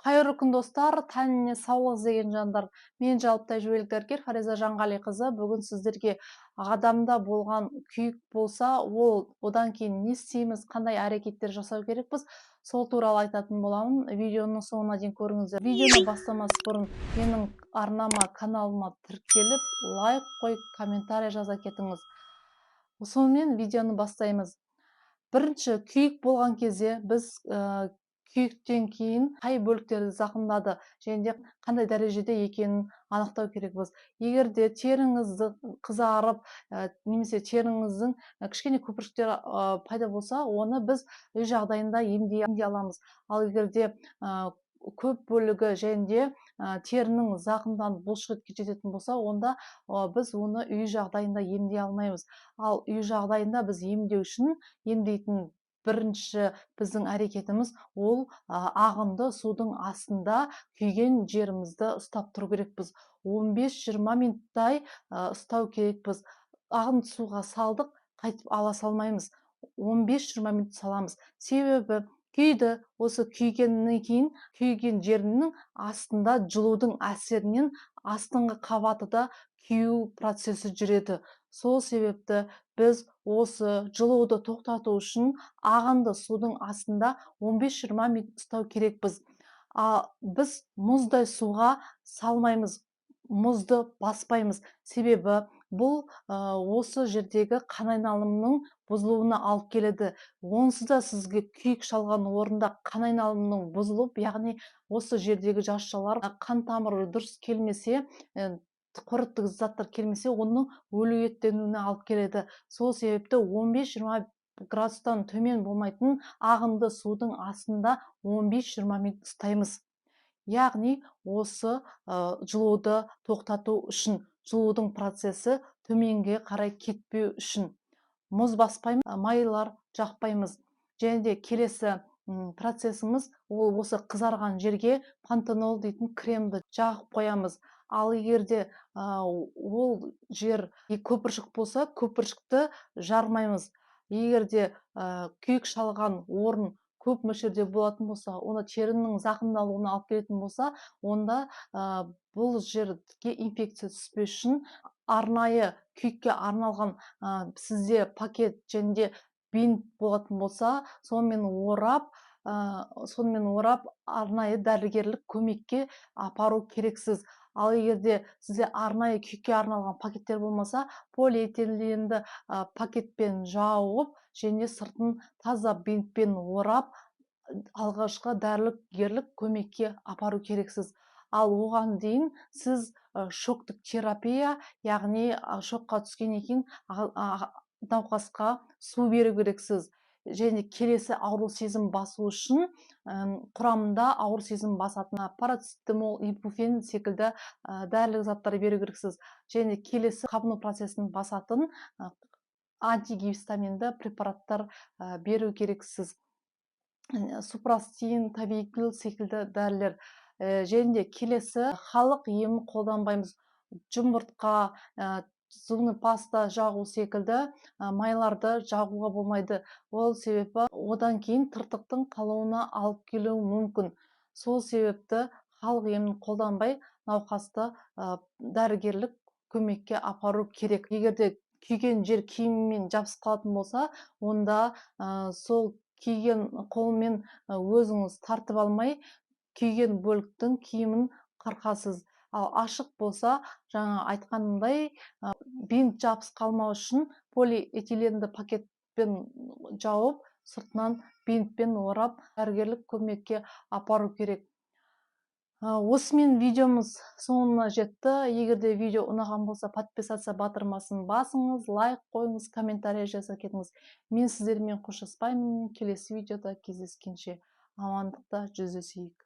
Қайырлы күн, достар! Тәніне саулық іздеген жандар. Мен жалпы тәжірибелік дәрігер Фариза Жанғалиқызы. Бүгін сіздерге адамда болған күйік болса, ол одан кейін не істейміз, қандай әрекеттер жасау керекпіз, сол туралы айтатын боламын. Видеоның соңына дейін көріңіздер. Видеоны бастамас бұрын менің арнама, каналыма тіркеліп, лайк қойып, комментарий жаза кетіңіз. Сонымен видеоны бастаймыз. Бірінші, күйік болған кезде біз күйіктен кейін қай бөліктерді зақымдады және де қандай дәрежеде екенін анықтау керекпіз. Егер де теріңізді қызарып, немесе теріңіздің кішкене көпіршіктері пайда болса, оны біз үй жағдайында емдей аламыз. Ал егер де көп бөлігі және де терінің зақымданып бұлшықетке жететін болса, онда біз оны үй жағдайында емдей алмаймыз. Ал үй жағдайында біз емдеу үшін емдейтін бірінші біздің әрекетіміз ол ағынды судың астында күйген жерімізді ұстап тұру керекпіз. 15-20 минуттай ұстау керекпіз. Ағынды суға салдық, қайтып ала салмаймыз. 15-20 минут саламыз. Себебі күйді, осы күйгеннен кейін күйген жерінің астында жылудың әсерінен астыңғы қабаты да күю процесі жүреді. Сол себепті біз осы жылуды тоқтату үшін ағынды судың астында 15-20 минут ұстау керекпіз. Біз мұздай суға салмаймыз, мұзды баспаймыз. Себебі бұл осы жердегі қан айналымының бұзылуына алып келеді. Онсыз да сізге күйік шалған орында қан айналымының бұзылып, яғни осы жердегі жасушалар қан тамыры дұрыс келмесе, қоректік заттар келмесе, оның өлу еттенуіне алып келеді. Сол себепті 15-20 градустан төмен болмайтын ағынды судың астында 15-20 минут ұстаймыз. Яғни осы жылуды тоқтату үшін, жылудың процесі төменге қарай кетпеу үшін мұз баспаймыз, майлар жақпаймыз. Және де келесі процесіміз ол осы қызарған жерге пантенол дейтін кремді жағып қоямыз. Ал егер де ол жер көпіршік болса, көпіршікті жармаймыз. Егер де күйік шалған орын көп мөлшерде болатын болса, оны терінің зақымдалуына алып келетін болса, онда бұл жерге инфекция түспес үшін арнайы күйікке арналған сізде пакет және де бинт болатын болса, сонымен орап арнайы дәрігерлік көмекке апару керексіз. Ал егер де сізде арнайы күйікке арналған пакеттер болмаса, полиэтиленді пакетпен жауып және сыртын таза бинтпен орап, алғашқы дәрігерлік көмекке апару керексіз. Ал оған дейін сіз шоктық терапия, яғни шокқа түскеннен кейін науқасқа су беру керексіз. Және келесі ауру сезім басу үшін құрамында ауыр сезім басатын парацетамол, ибупрофен секілді дәрілік заттар беру керексіз. Және келесі қабыну процесін басатын антигистаминді препараттар беру керексіз, супрастин, тавегил секілді дәрілер. Және де келесі халық емін қолданбаймыз. Жұмыртқа, зубный паста жағу секілді майларды жағуға болмайды. Ол себебі одан кейін тыртықтың қалуына алып келуі мүмкін. Сол себепті халық емін қолданбай, науқасты дәрігерлік көмекке апару керек. Егер де күйген жер киіммен жабысып қалатын болса, онда сол киген қолмен өзіңіз тартып алмай, күйген бөліктің киімін қырқасыз. Ал ашық болса, жаңа айтқанымдай, бинт жабысып қалмау үшін полиэтиленді пакетпен жауып, сыртынан бинтпен орап, дәрігерлік көмекке апару керек. Осымен видеомыз соңына жетті. Егер де видео ұнаған болса, подписаться батырмасын басыңыз, лайк қойыңыз, комментарий жаза кетіңіз. Мен сіздермен қоштаспаймын. Келесі видеода кездескенше, амандықта жүздесейік.